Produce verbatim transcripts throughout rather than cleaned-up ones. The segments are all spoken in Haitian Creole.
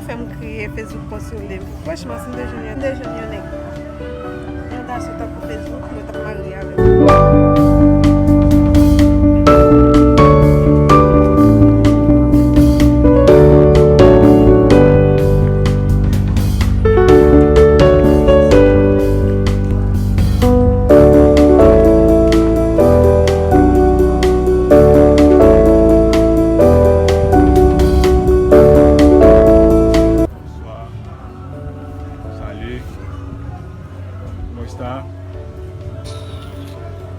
Fè m kriye, Facebook konsole m. Franchman, si m te jwenn yon, m te jwenn yon nèg, yon gason tankou Facebook, mwen t ap marye avè l. Bonswa. Salut.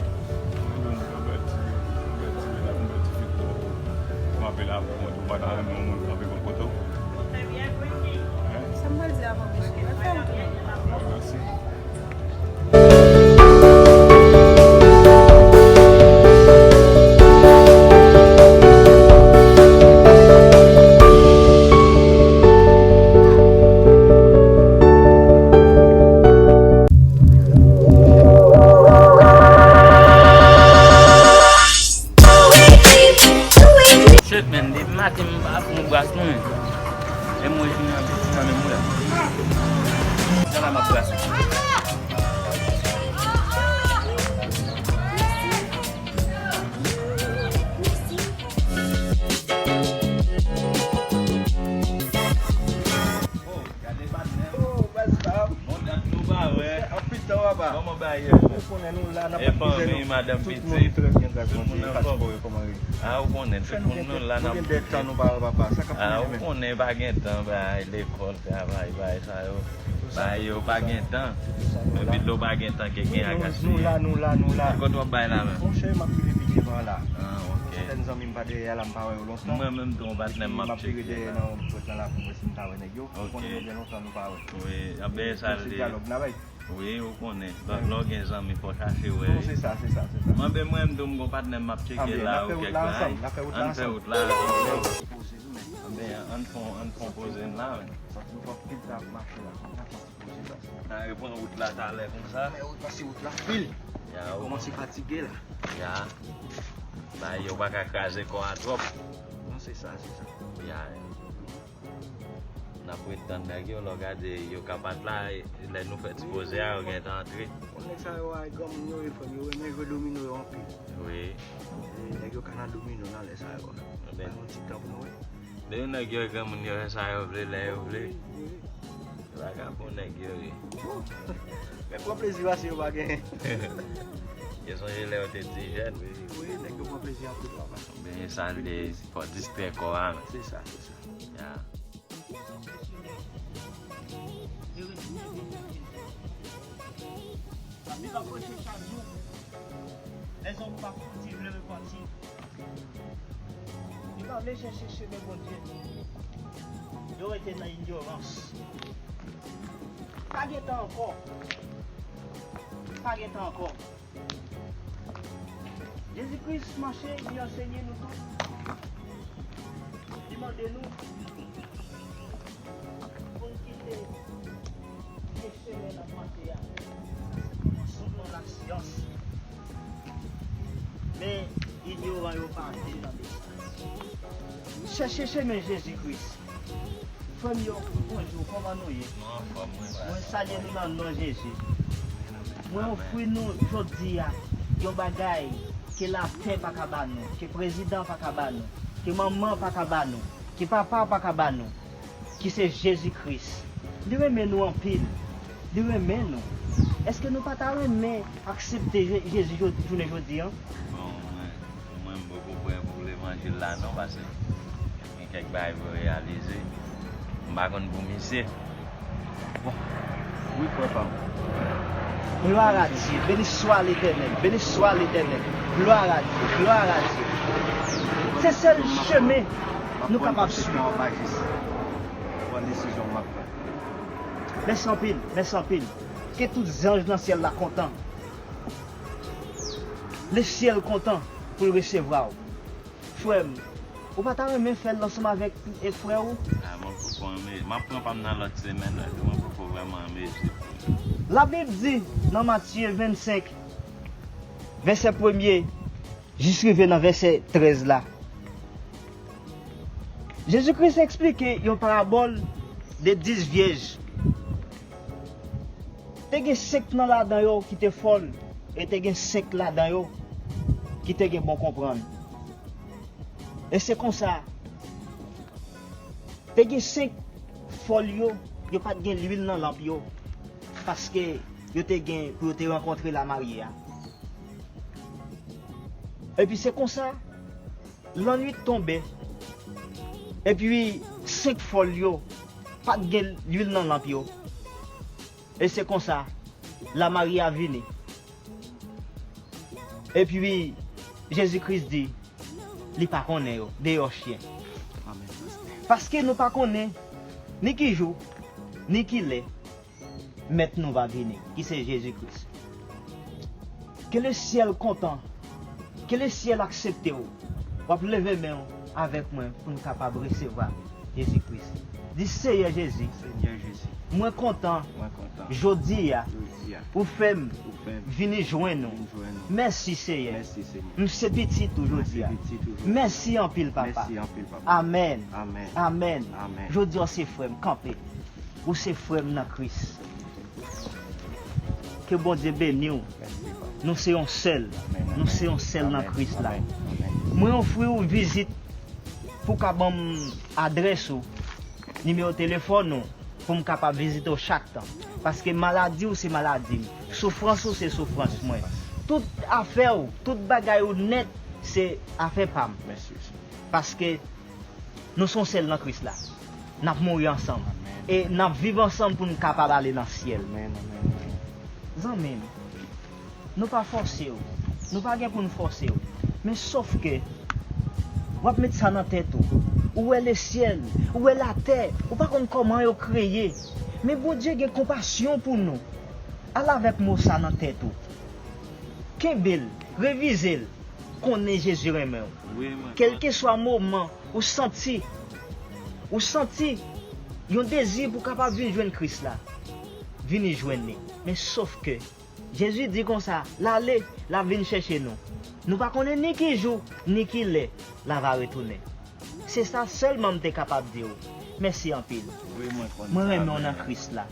Kòman w ye? Mwen menm, mwen bèl ti, mwen bèl ti, mwen bèl ti fi tou. Kanpe la pou kont ou, pa ta renmen yon moun kanpe bò kote w? Trè byen, Brittany. Sa m pral di avan, mesye. Mwen fè yon tou. Mèsi. Shit, man, depi maten m pa pran bras non, men. E mwen jounen an, jounen an menm mwen la. Jan la m ap brase. Oh, gade patnè m. Oh, bèl sa. Bon dat nou pa wè. Anpil tan, papa. Kòman bagay yo? Ou konnen nou la, n ap ap bizè nou. Fanmi, madanm, pitit. Tout moun trè byen, gras Bondye. Tout moun anfòm. Pase pou yo, kòman ye? Ah, ou konnen, tout moun nou la, n ap bizè. Nou gen de tan nou pa wè, papa. Sa k ap fini, men. Ah, ou konnen, pa gen tan, bay, lekòl, travay, bay, sa yo. Bay yo pa gen tan. Epi lè w pa gen tan, ke gen a gaspiye. Nou la, nou la, nou la. Ki kote w ap bay la menm? Monchè, m ap rive pi devan la. Ah, ok. Sèten zanmi m pa dèyè la, m pa wè yo lontan. Mwen menm tou, yon patnè m, m ap tcheke la. M ap vire dèyè nan yon pòt nan lakou mwen, si m ta wè nèg yo. Ok. Ou konnen nou gen lontan nou pa wè. Wi, anben sa l ye. Se dyalòg n ap bay. Wi, ou konnen. Lè w gen zanmi, fò w chache wè. Non, se sa, se sa, se sa. Mwen menm tou, m gon patnè m ap tcheke la, ou kèk bagay. Ann fè wout la ansanm. Ann fè wout la. Anben, ann fè, ann fè poze n la, men. Sa nou fè anpil tan ap mache la. N a reprann wout la talè konsa. Men wout pase wout la pil. Ya, ou kòmanse fatige la. Ya. Bay yo pa ka kraze kò a twòp. Non, se sa, se sa. Ya. N ap ret tann nèg yo, lè w gade yo ka pa t la, lè nou fè ti poze a, yo gentan antre. Bon, nèg sa yo a granmoun yo ye, frè m, yo renmen jwe domino yo anpil. Wi. E nèg yo ka nan domino nan lè sa yo a. Bay yon ti tan pou nou wè. Depi nèg yo e granmoun yo fè sa yo vle, lè yo vle. Wi, wi. Vagabon nèg yo ye. Men pran plezi pase yo pa genyen. Yo sonje lè yo te ti jèn. Wi, wi, nèg yo pran plezi anpil, papa. Ebyen, sa l ye, fò distrè kò a, men. Se sa, se sa. Ya. Bib ap preche chak jou. Lèzòm pa fouti vle repanti. Li pa vle chèche chemen Bondye. Yo rete nan inyorans. Pa gen tan ankò. Pa gen tan ankò. Jezi Kris mache, li ansenye nou tout. Li mande nou pou n kite vye chemen n ap mache a. Sa se kòmansman lasyans. Men, inyoran yo pa antre nan mesaj. Chèche chemen Jezi Kris. Frè m yo, bonjou, kòman nou ye? Nou anfòm, wi, frè. Mwen salye nou nan non Jezi. Mwen ofri nou jodi a yon bagay ke latè pa ka ba nou, ke prezidan pa ka ba nou, ke manman pa ka ba nou, ke papa pa ka ba nou, ki se Jezi Kris. Li renmen nou anpil. Li renmen nou. Èske nou pa ta renmen aksepte Je-, Jezi jodi, jounen jodi a? Bon, mwen, mwen, m poko prè pou levanjil la non, paske gen kèk bagay pou reyalize. M pa konn pou misye. Bon. Wi, frè pa m. Gloire à Dieu. Béni soit l'Éternel. Béni soit l'Éternel. Gloire à Dieu. Gloire à Dieu. Se sèl chemen nou kapab suiv. Pran desizyon m ap fè. Mèsi anpil, mèsi anpil. Ke tout zanj nan syèl la kontan. Lesyèl kontan pou l resevwa w. Frè m, ou pa ta renmen fè l ansanm avèk, e, frè w? A, mwen poko anme-, m ap pran pa m nan lòt semèn la tou, mwen poko vrèman anmezi. Labib di nan Matye vennsenk, vèsè premye, jis rive nan vèsè trèz la. Jezi Kris eksplike yon parabòl de dis vyèj. Te gen senk nan ladan yo ki te fòl, e te gen senk ladan yo ki te gen bon konprann. E se konsa, te gen senk fòl yo, yo pa t gen lwil nan lanp yo, paske yo te gen pou yo te rankontre lamarye a. Epi se konsa, lannwit tonbe, epi senk fòl yo pa t gen lwil nan lanp yo. E se konsa, lamarye a vini. Epi, Jezi Kris di, li pa konnen yo, deyò chen. Paske nou pa konnen ni ki jou, ni ki lè Mèt nou va vini, ki se Jezi Kris. Ke lesyèl kontan, ke lesyèl aksepte w. W ap leve men w avèk mwen pou n kapab resevwa Jezi Kris. Di, Seyè Jezi, Seyè Jezi, mwen kontan mwen kontan jodi a jodi a ou fè m ou fè m vini jwenn ou. Vin jwenn ou. Mèsi, Seyè. Mèsi, Seyè. M se pitit ou jodi a. M se pitit ou jodi a. Mèsi anpil, papa. Mèsi anpil, papa. Amèn. Amèn. Amèn. Amèn. Jodi a, w se frè m, kanpe. Ou se frè m nan Kris. Ke Bondye beni w. Mèsi, papa. Nou se yon sèl. Amèn, amèn. Nou se yon sèl nan Kris la. Amèn, amèn. Mwen ofri w vizit pou w ka ban m adrès ou, nimewo telefòn ou, pou m kapab vizite w chak tan. Paske maladi w se maladi m. Soufrans ou se soufrans mwen. Tout afè w, tout bagay ou nèt, se afè pa m. Mèsi, Senyè. Paske nou se yon sèl nan Kris la. N ap mouri ansanm. Amèn. E n ap viv ansanm pou n kapab ale nan syèl. Amèn, amèn, amèn. Zanmi m, nou pa fòse w. Nou pa gen pou n fòse w. Men sòf ke w ap met sa nan tèt ou. Ou wè lesyèl, ou wè latè, ou pa konn kòman yo kreye. Men Bondye gen konpasyon pou nou. Al avèk mo sa nan tèt ou. Kenbe l, revize l. Konnen Jezi renmen w. Wi, mwen. Kèlkeswa moman ou santi, ou santi yon dezi pou w kapab vin jwenn Kris la, vini jwenn li. Men sòf ke Jezi di konsa, l ale, l ap vin chèche nou. Nou pa konnen ni ki jou, ni ki lè l a va retounen. Se sa sèlman m te kapab di w. Mèsi anpil. Wi, mwen konn sa. Mwen renmen w nan Kris la.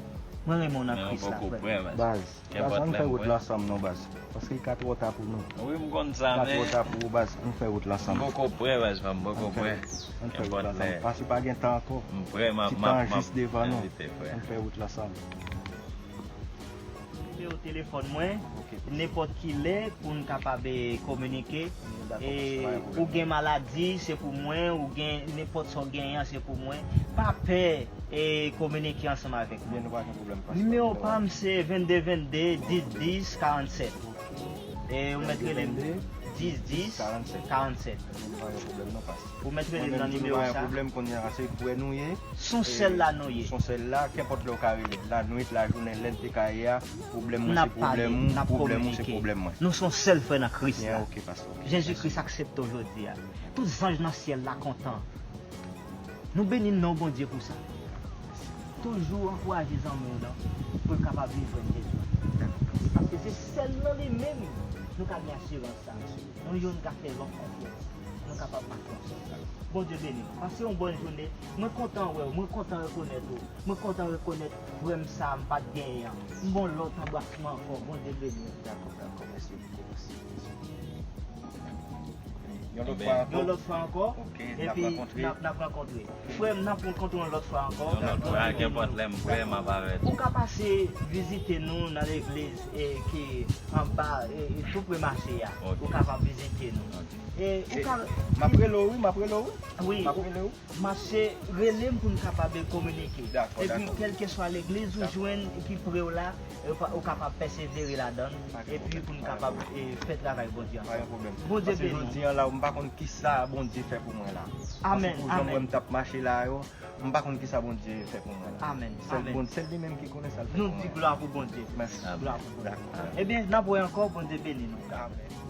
Mwen renmen w nan Kris la, frè m. Baz, baz, ann fè wout la ansanm non, baz. Paske li ka twò ta pou nou. Wi, m konn sa, men li ka twò ta pou ou, baz. Ann fè wout la ansanm. M poko prè, baz, m poko prè. Ann fè wout la ansanm. Paske pa gen tan ankò. M prè, m ap, m ap, m ap envite, frè. Ti tan an jis devan nou. Ann fè wout la ansanm. Nimewo telefòn mwen, ok, nenpòt ki lè pou n kapab, e, kominike. Dakò, e, pa gen pwoblèm. Ou gen maladi, se pou mwen, ou gen nenpòt sa w genyen an, se pou mwen. Pa pè, e, kominike ansanm avèk mwen. Ebyen, nou pa gen pwoblèm, pastè. Nimewo pa m se vennde vennde dis dis karannsèt. Ok. E, ou mèt rele m dis dis karannsèt. Karannsèt. Ebyen, nou pa gen pwoblèm non, pastè. Ou mèt rele m nan nimewo sa. Mwen menm tou, nou pa gen pwoblèm, kounye a se pou wè nou ye. Se yon sèl la nou ye. Se yon sèl la, kenpòt lè w ka rele. Lannwit, lajounen, lè n te ka ye a, pwoblèm mwen se pwoblèm ou, pwoblèm ou se pwoblèm mwen. Nou se yon sèl frè nan Kris la. Byen, ok, pastè, ok. Jezi Kris aksepte w jodi a. Tout zanj nan syèl la kontan. Nou beni non Bondye pou sa. Toujou ankouraje zanmi w nan pou l kapab vin jwenn Jezi. Paske se sèl nan li menm nou ka gen asirans sa. Nou youn ka fè lòt konfyans. Nou kapab mache ansanm. Bondye beni w. Pase yon bòn jounen. Mwen kontan wè w. Mwen kontan rekonèt ou. Mwen kontan rekonèt frè m sa a m pa t genyen an. M ba w lòt anbrasman ankò. Bondye beni w. Dakò, dakò. Mèsi bokou, mèsi, mèsi. Yon lòt fwa ankò. Yon lòt fwa ankò. Ok, n ap rankontre. Epi n ap, n ap rankontre. Frè m, n ap rankontre yon lòt fwa ankò. Yon lòt fwa, kenpòt lè m prè, m ap avèti. Ou ka pase vizite nou nan legliz, e, ki anba, e, e, tou pre mache a. Ok. Ou kapab vizite nou. Ok. E, ou ka, m ap rele w, wi, m ap rele w, wi. Wi. M ap rele w. Mache, rele m pou n kapab kominike. Dakò, dakò. Epi, kèlkeswa legliz ou jwenn ki pre w la, ou pa, ou kapab pèsevere ladan l, epi pou n kapab, e, fè travay Bondye ansanm. Pa gen pwoblèm. Bondye beni w. Paske jodi a la, m pa konn kisa Bondye fè pou mwen la. Amèn, amèn. Paske pou jan mwen m t ap mache la yo, m pa konn kisa Bondye fè pou mwen la. Amèn, amèn. Sèl Bondye, sèl li menm ki konnen sa l fè pou mwen. Nou di glwa pou Bondye. Mèsi. Glwa pou Bondye. Dakò. Ebyen, n ap wè ankò, Bondye beni nou. Amèn.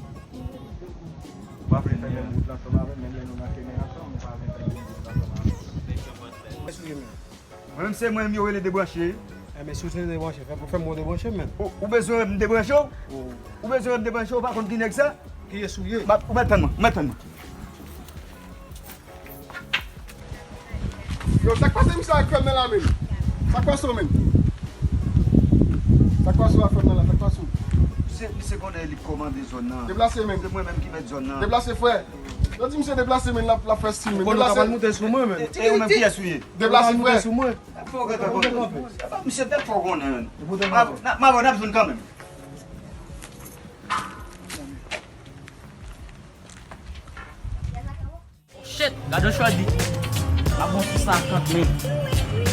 Ou pa vle fè menm wout la ansanm avè m, menm lè nou nan chemen ansanm, ou pa vle fè menm wout la ansanm avè m. Mwen menm se mwen menm yo rele debranche. Enben, si w se debranche, fè, fè m debranche, menm. Ou, ou bezwen m debranche w? Ou bezwen m debranche w, ou pa konn ki nèg sa? Kiyès ou ye? M ap, ou mèt tann mwen, ou mèt tann mwen. Yo, sa k pase misye ak frè m nan la menm? Sa k pase w menm? Sa k pase w a frè m nan la? Sa k pase w? Se misye konnen li k kòmande zòn nan. Deplase menm. Se mwen menm ki mèt zòn nan. Deplase frè. Yo di misye deplase menm, l ap, l ap fè stil menm. Konnen w ka pral Deplase. Moute sou mwen menm. E ou menm kiyès ou ye? Deplase Moute frè. Sou mwen. Fò w gade fò w gade. Misye tèt fò w konnen menm. Moute M a, m a, m a vin ap jwenn kanmenm. Shit, gade yon chòdi. M ap bon sou senkant mil.